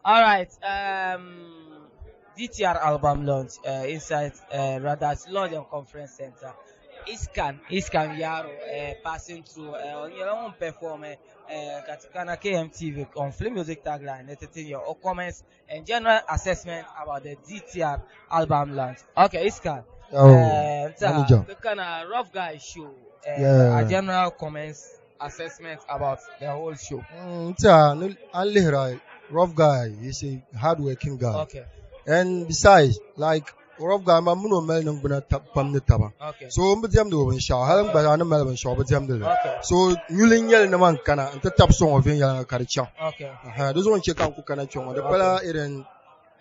All right. DTR album launch inside Radas Lodge and Conference Center. Iskan, Iskan Yaro passing through. On your own perform Katikana KMTV on Film Music Tagline. Entertain your comments and general assessment about the DTR album launch. Okay, Iskan. Oh, Nta, manager. the kind of rough guy show. Yeah. A general comments assessment about the whole show. Nta, an lihira rough guy, he's a hardworking guy. And besides, like rough guy ma mun o mali niŋgbuna pam ni taba. So n bi diɛmdi o binshaɣu, hali n gba zaa ni mali binshaɣu bi diɛmdi li. So nyuli n nyɛli nima n kana n ti tabi sɔŋ o viɛnyɛliŋga ka di chaŋ. Aha, di zuɣu n chɛ ka n ku kana kpɛ ŋɔ. Di pala irin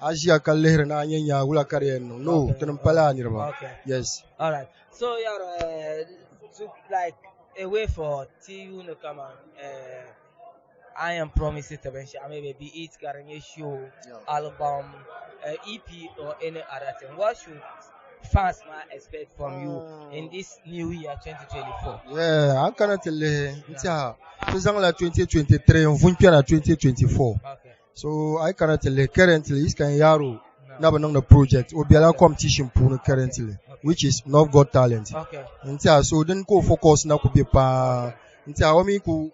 a ʒiya ka lihiri ni a nyɛ nyaa wula ka di yɛn niŋ. No, tini n pala a niriba. Yes. All right. So, yeah, to like a way for TU to come on. I am promising to bench. Maybe be it carrying show, album, EP, or any other thing. What should fans might expect from you in this new year, 2024? Yeah, an kana ti lihi n tiɛha ti zaŋla 2023 n vun kpɛna 2024. So I kana ti lihi currently Iskan Yaro No. na bi niŋdi project o bɛla competition puuni currently, which is North Got Talent. N tiɛha so din ka o focus na ku bɛ paa n tiɛha o mi ku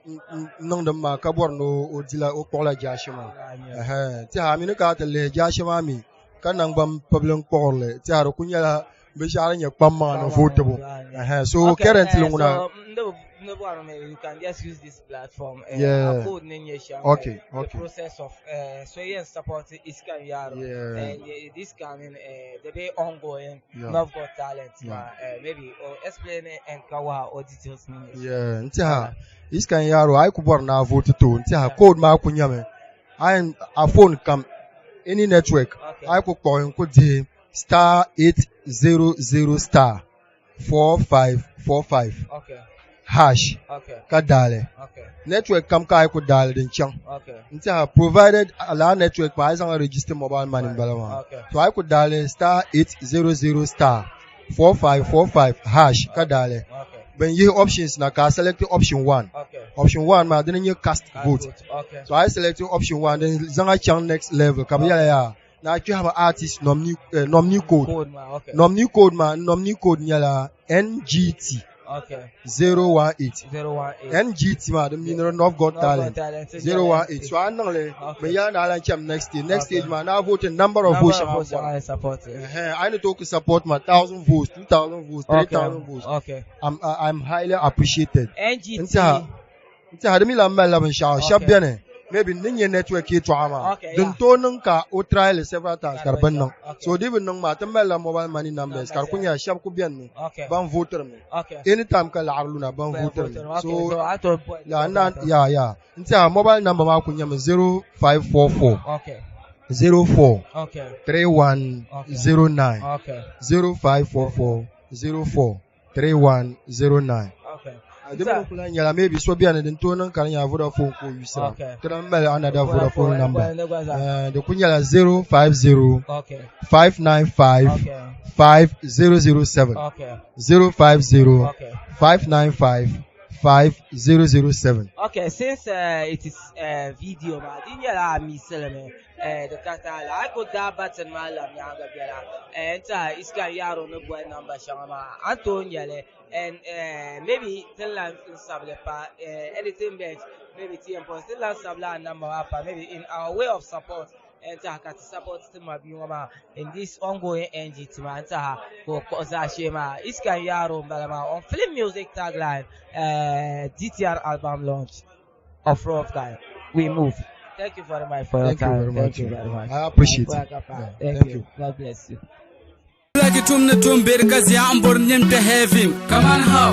niŋdi maa ka bɔri ni o dila o kpuɣila jaashe maa. Ɛhɛn, tiɛha a mi ni ka ti lihi jaashe maa mi ka nangban pibili n kpuɣirili tiɛha di ku nyɛla binshaɣu din nyɛ kpam maŋa ni vootibu. Ɛhɛn, so currently Okay, ŋuna so, no, no, you can just use this platform. Code ninye sham, the process of so yeah, support Iskan Yaro. And this coming the day ongoing North Got Talent. Maybe or explain it and kawa or details ninye. Yeah, n tiɛha Iskan Yaro a yi ku bɔri ni a vote to n tiɛha code maa ku nyɛmi a a phone kam any network a yi ku kpuɣi n ku dihi *800*4545 hash ka daali. Network kam ka a yi ku daali din chaŋ. N tiɛha provided lala network maa a yi zaŋ register mobile money n bala maa. So a yi ku daali *800*4545# ka daali. Bin yihi options na ka a select option 1. Option 1 maa dini nyɛ cast vote. So a yi select option 1 din zaŋa chaŋ next level ka bi yɛla yaa na a kpɛhimi artist nominee code. Code ma, okay. Nominee code maa nominee code nyɛla NGT 018. 018. NGT maa din mean North Got North Got Talent Talent 018. So a niŋli bin yɛla ni a lan cham next stage. Next stage maa na vote number of Number votes of shɛŋa votes bɔri. I support it. Ɛhɛn, a ni tooi ku support ma 1000 votes, 2000 votes, 3000 votes. I'm highly appreciated. NGT. N tiɛha di mi lan malila binshaɣu shɛba bɛni maybe ni nyɛ network yɛltɔɣa maa din tooi niŋ ka o try li several times ka di bi niŋ. So di bi niŋ maa ti malila mobile money numbers ka di ku nyɛla shɛba ku bɛni mi ban votiri mi anytime ka laɣiri luna ban Ban votiri mi. votiri, okay. So So, I thought boy- ya na ya n tiɛha mobile number maa ku nyɛmi 0544 04 3109. 0544 04 3109. Di mi ku lan nyɛla maybe so bɛni din tooi niŋ ka di nyɛla Vodafone ka o yusira. Ti lan mali another Vodafone number. Di ku nyɛla 050 595 5007. 050 595 5007. Okay, since it is video ma, di nyɛla a mi silimi di ka taali a ku daa button maa lam nyaanga biɛla n tiɛha Iskan Yaro ni boli number shɛŋa maa a ni tooi nyɛli and maybe tin lan n sabili pa editing bench, maybe TM post tin lan sabili a number maa pa maybe in our way of support n tiɛha ka ti support ti ma bia ŋɔ maa in this ongoing NGT maa n tiɛha ka o kpuɣi zaashee maa. Iskan Yaro n bala maa on Film Music Tagline, DTR album launch of Rough Guy. We move. Thank you very much for your Thank you time. very Thank much. you very much. I appreciate it. Welcome. Yeah, Thank thank you. you. God bless you. Like tum ni tum bir ka zia ambur nim te heavy. Come on, how?